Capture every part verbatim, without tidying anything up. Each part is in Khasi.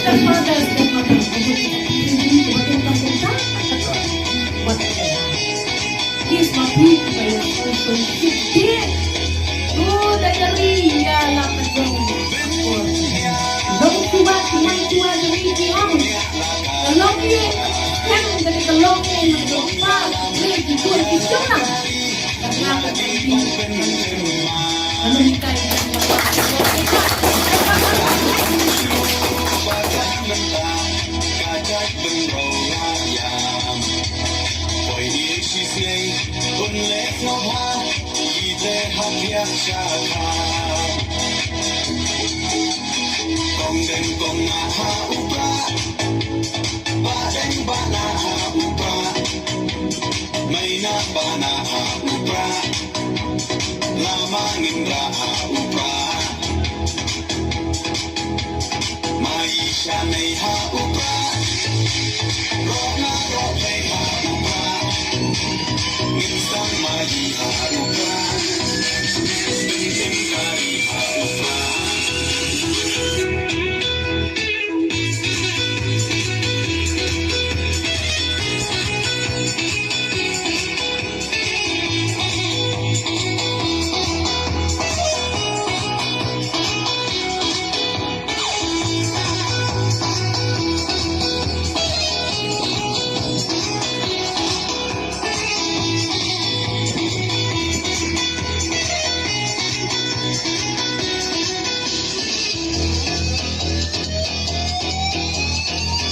Father, stepmother, here's my people, my people, oh, da ka ri ïa la ka jong. Long tuwa, tuwa, tuwa, da ri ki ong. Ka long ïa, kan da ka long ïa, ka long pa, ri ki tuwa, ki jong na. Kong deng kong na ha u Prah, ba deng ba na ha u Prah, mai na ba na ha u Prah, lama ngin ra ha u Prah. Mai sha nei ha u Prah, roh na roh nei ha u Prah, ngin sang mai ha u Prah, ngin ngin kari ha u Prah.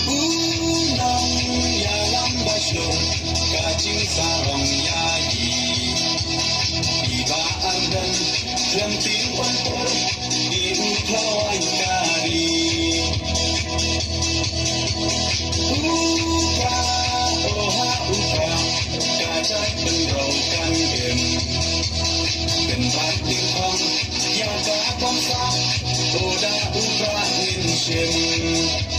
U nongïalam ba shlur, ka jingsarong ïa i. I Bah Ardent, khlem tieng wan por, i u khlawaiñ ka ri. U Prah, oh ha u Prah, ka jait pynroi kan im. Pynbat ding hong, ïa ka bangsa, oh da u Prah ngin shim.